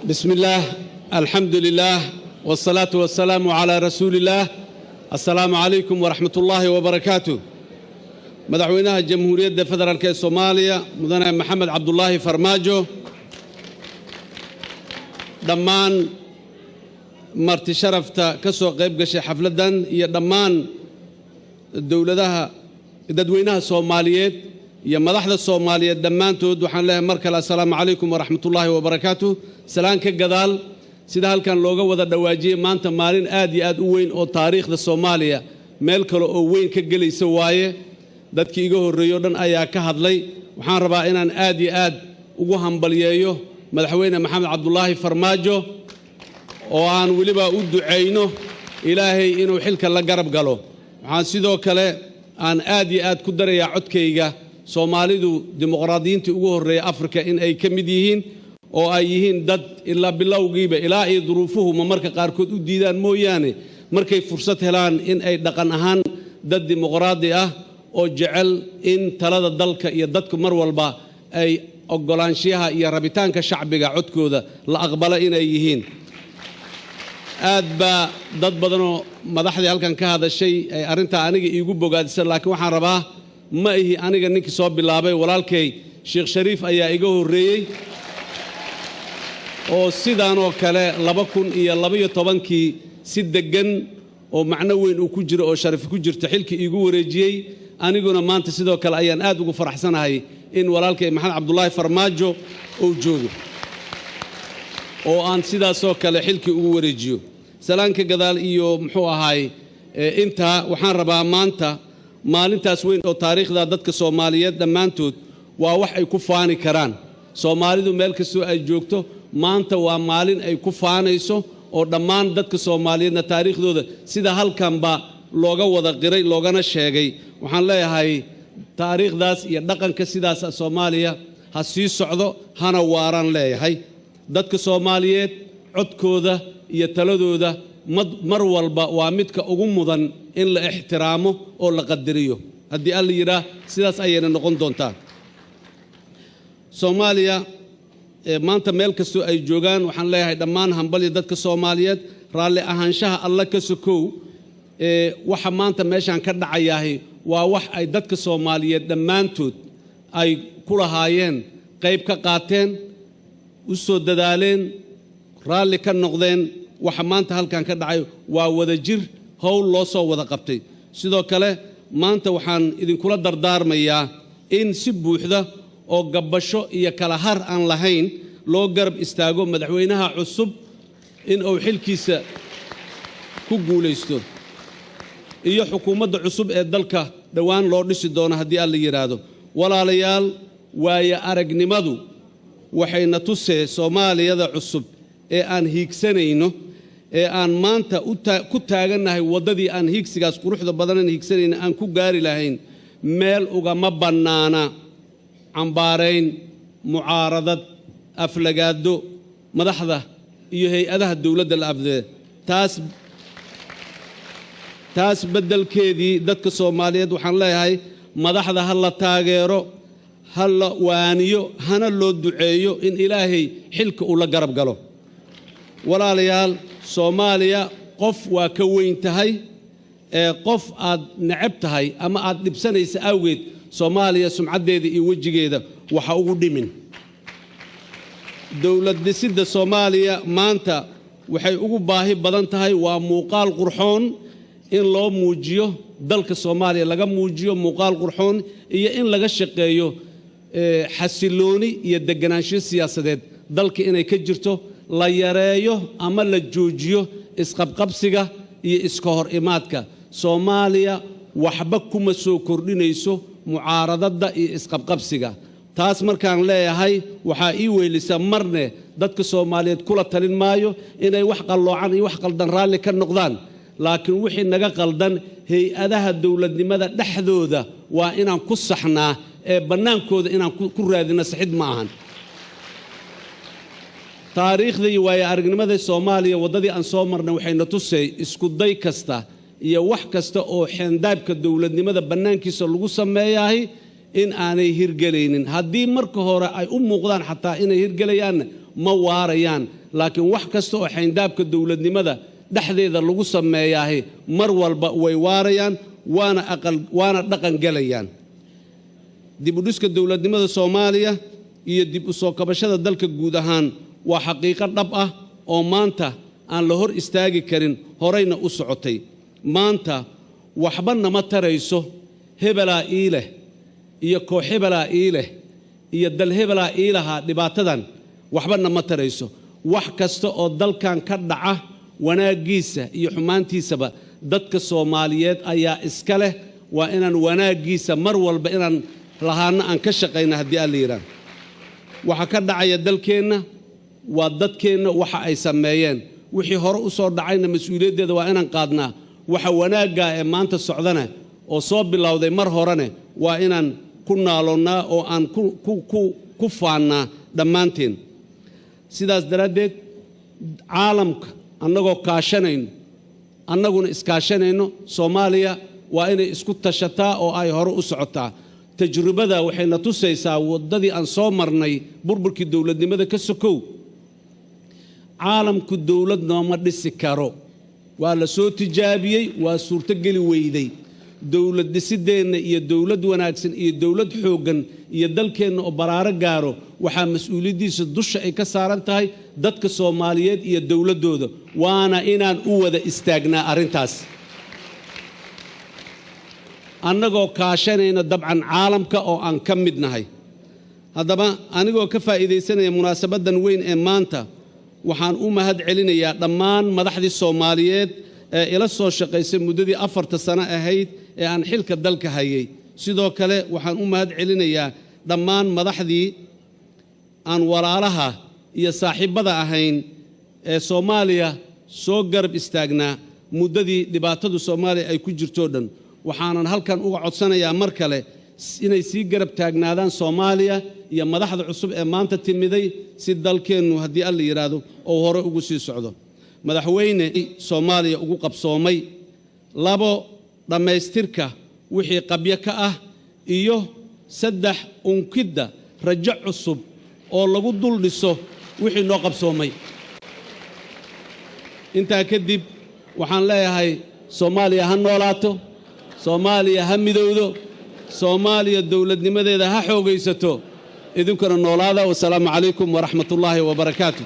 بسم الله، الحمد لله، والصلاة والسلام على رسول الله. السلام عليكم ورحمة الله وبركاته. Madaxweynaha Jamhuuriyadda Federaalk ee Soomaaliya, Mudane Maxamed Cabdulaahi Farmaajo, dhammaan marti sharafta ka soo qayb gashay xafladdan iyo dhammaan dowladaha, dadweynaha Soomaaliyeed iyo madaxda Soomaaliyeed dhammaantood, waxaan leeyahay mar kale assalaamu calaykum waraxmatullaahi wabarakaatuh. Salaan ka gadaal, sida halkan looga wada dhawaajiyey, maanta maalin aad iyo aad u weyn oo taariikhda Soomaaliya meel kale oo weyn ka gelaysa waaye. Dadkii iga horreeyey o dhan ayaa ka hadlay. Waxaan rabaa inaan aad iyo aad ugu hambalyeeyo Madaxweyne Maxamed Cabdulaahi Farmaajo oo aan weliba u ducayno Ilaahay inuu xilka la garab galo. Waxaan sidoo kale aan aad iyo aad ku darayaa codkayga Soomaalidu dimuqraadiyiintii ugu horreeya Afrika in ay ka mid yihiin oo ay yihiin dad ilaa bilowgiiba, ilaa ay duruufuhu ma marka qaarkood u diidaan mooyaane, markay fursad helaan in ay dhaqan ahaan dad dimuqraadi ah oo jecel in talada dalka iyo dadku mar walba ay oggolaanshiyaha iyo rabitaanka shacbiga codkooda la aqbalo inay yihiin. Aad baa dad badanoo madaxdii halkan ka hadashay ay arrintaa aniga iigu bogaadisan, laakiin waxaan rabaa, ma ihi aniga ninkii soo bilaabay. Walaalkay Sheekh Shariif ayaa iga horreeyey oo sidaanoo kale 2012-kii si deggan oo macno weyn uu ku jiro oo sharaf ku jirto xilkii iigu wareejiyey. Aniguna maanta sidoo kale ayaan aad ugu faraxsanahay in walaalkay Maxamed Cabdulaahi Farmaajo uu joogo oo aan sidaasoo kale xilkii ugu wareejiyo. Salaanka gadaal iyo muxuu ahaay, intaa waxaan rabaa, maanta maalintaas weyn oo taariikhda dadka Soomaaliyeed dhammaantood waa wax ay ku faani karaan. Soomaalidu meel kastoo ay joogto maanta waa maalin ay ku faanayso oo dhammaan dadka Soomaaliyeedna taariikhdooda sida halkanba looga wada qiray loogana sheegay. Waxaan leeyahay taariikhdaas iyo dhaqanka sidaasa Soomaaliya ha sii socdo, hana waaraan leeyahay. Dadka Soomaaliyeed codkooda iyo taladooda mar walba waa midka ugu mudan in la ixtiraamo oo la qadariyo. Haddii Alla yidhaah, sidaas ayayna noqon doontaa. Soomaaliya maanta meel kastoo ay joogaan waxaan leeyahay dhammaan hambalya dadka Soomaaliyeed. Raalli ahaanshaha Alla ka sokow, waxa maanta meeshaan ka dhacayaahi waa wax ay dadka Soomaaliyeed dhammaantood ay ku lahaayeen, qayb ka qaateen, u soo dadaaleen, raalli ka noqdeen. Waxa maanta halkan ka dhacay waa wada jir howl loo soo wada qabtay. Sidoo kale maanta waxaan idinkula dardaarmayaa in si buuxda oo gabbasho iyo kala har aan lahayn loo garab istaago madaxweynaha cusub in uu xilkiisa ku guulaysto iyo xukuumadda cusub ee dalka dhowaan loo dhisi doono, haddii Alla yidhaahdo. Walaalayaal, waayo aragnimadu waxayna tusee Soomaaliyada cusub ee aan hiigsanayno, ee aan maanta ku taagannahay waddadii aan hiigsigaas quruxda badanan hiigsanayno aan ku gaari lahayn, meel ugama bannaana cambaarayn, mucaaradad, aflagaado madaxda iyo hay-adaha dowladda la afdee. Taas beddelkeedii, dadka Soomaaliyeed waxaan leeyahay madaxda ha la taageero, ha la waaniyo, hana loo duceeyo in Ilaahay xilka uu la garab galo. Walaalayaal, Soomaaliya qof waa ka weyn tahay ee qof aad necab tahay ama aad dhibsanaysa awgeed Soomaaliya sumcaddeeda iyo wejigeeda waxa ugu dhimin. Dowlad dhisidda Soomaaliya maanta waxay ugu baahi badan tahay waa muuqaal qurxoon in loo muujiyo dalka Soomaaliya, laga muujiyo muuqaal qurxoon iyo in laga shaqeeyo xasilooni iyo deganaansho siyaasadeed dalka inay ka jirto, la yareeyo ama la joojiyo isqabqabsiga iyo iska hor imaadka. Soomaaliya waxba kuma soo kordhinayso mucaaradadda iyo isqabqabsiga. Taas markaan leeyahay waxaa ii weylisa, marne dadka Soomaaliyeed kula talin maayo inay wax qalloocan iyo wax qaldan raalli ka noqdaan, laakiin wixii naga qaldan hay-adaha dowladnimada dhexdooda waa inaan ku saxnaa ee bannaankooda inaan ku raadina saxid ma ahan. Taariikhda iyo waayo aragnimada Soomaaliya waddadii aan soo marnay waxayna tusay isku day kasta iyo wax kasta oo xeendaabka dowladnimada bannaankiisa lagu sameeyahay in aanay hirgelaynin. Haddii marka hore ay u muuqdaan xataa inay hirgelayaanna, ma waarayaan. Laakiin wax kasta oo xayndaabka dowladnimada dhexdeeda lagu sameeyaahi mar walba way waarayaan, waana aqal, waana dhaqan gelayaan. Dib u dhiska dowladnimada Soomaaliya iyo dib u soo kabashada dalka guud ahaan waa xaqiiqo dhab ah oo maanta aan la hor istaagi karin, horeyna u socotay. Maanta waxba nama tarayso hebelaa ii leh iyo koox hebelaa ii leh iyo dal hebelaa ii lahaa. Dhibaatadan waxba nama tarayso. Wax kasta oo dalkan ka dhaca, wanaaggiisa iyo xumaantiisaba dadka Soomaaliyeed ayaa iska leh. Waa inaan wanaaggiisa mar walba inaan lahaanno aan ka shaqayna. Haddii Alla yidhaah, waxa ka dhacaya dalkeenna waa dadkeenna waxa ay sameeyeen. Wixii hore u soo dhacayna mas-uuliyaddeeda waa inaan qaadnaa. Waxa wanaaggaa ee maanta socdana oo soo bilowday mar horene waa inaan ku naaloonnaa oo aan ku faannaa dhammaanteen. Sidaas daraaddeed, caalamka annagoo kaashanayno, annaguna iskaashanayno, Soomaaliya waa inay isku tashataa oo ay hore u socotaa. Tajribada waxayna tusaysaa waddadii aan soo marnay burburkii dowladnimada ka sokow, caalamku dowlad nooma dhisi karo. Waa la soo tijaabiyey, waa suurtogeli weyday. Dowlad dhisideenna iyo dowlad wanaagsan iyo dowlad xooggan iyo dalkeenna oo baraaro gaaro waxaa mas-uuliyaddiisa dusha ay ka saaran tahay dadka Soomaaliyeed iyo dowladdooda, waana inaan u wada istaagnaa arrintaas, annagoo kaashanayna dabcan caalamka oo aan ka mid nahay. Haddaba, anigoo ka faa'iidaysanaya munaasabaddan weyn ee maanta, waxaan u mahad celinayaa dhammaan madaxdii Soomaaliyeed ee ila soo shaqaysay muddadii 4ta sano ahayd ee aan xilka dalka hayay. Sidoo kale waxaan u mahad celinayaa dhammaan madaxdii aan walaalaha iyo saaxiibbada ahayn ee Soomaaliya soo garab istaagnaa muddadii dhibaatadu Soomaaliya ay ku jirtoo dhan. Waxaanan halkan uga codsanayaa mar kale inay sii garab taagnaadaan Soomaaliya iyo madaxda cusub ee maanta timiday, si dalkeennu, haddii Alla yidhaahdo, oo hore ugu sii socdo. Madaxweyne, Soomaaliya ugu qabsoomay: labo, dhammaystirka wixii qabyo ka ah, iyo saddex, unkidda rajo cusub oo lagu dul dhiso wixii noo qabsoomay. Intaa kadib waxaan leeyahay: Soomaaliya ha noolaato, Soomaaliya ha midowdo, Soomaaliya dowladnimadeeda ha xoogaysato. Idinkuna noolaada. Wasalaamu calaykum waraxmat ullaahi wabarakaatu.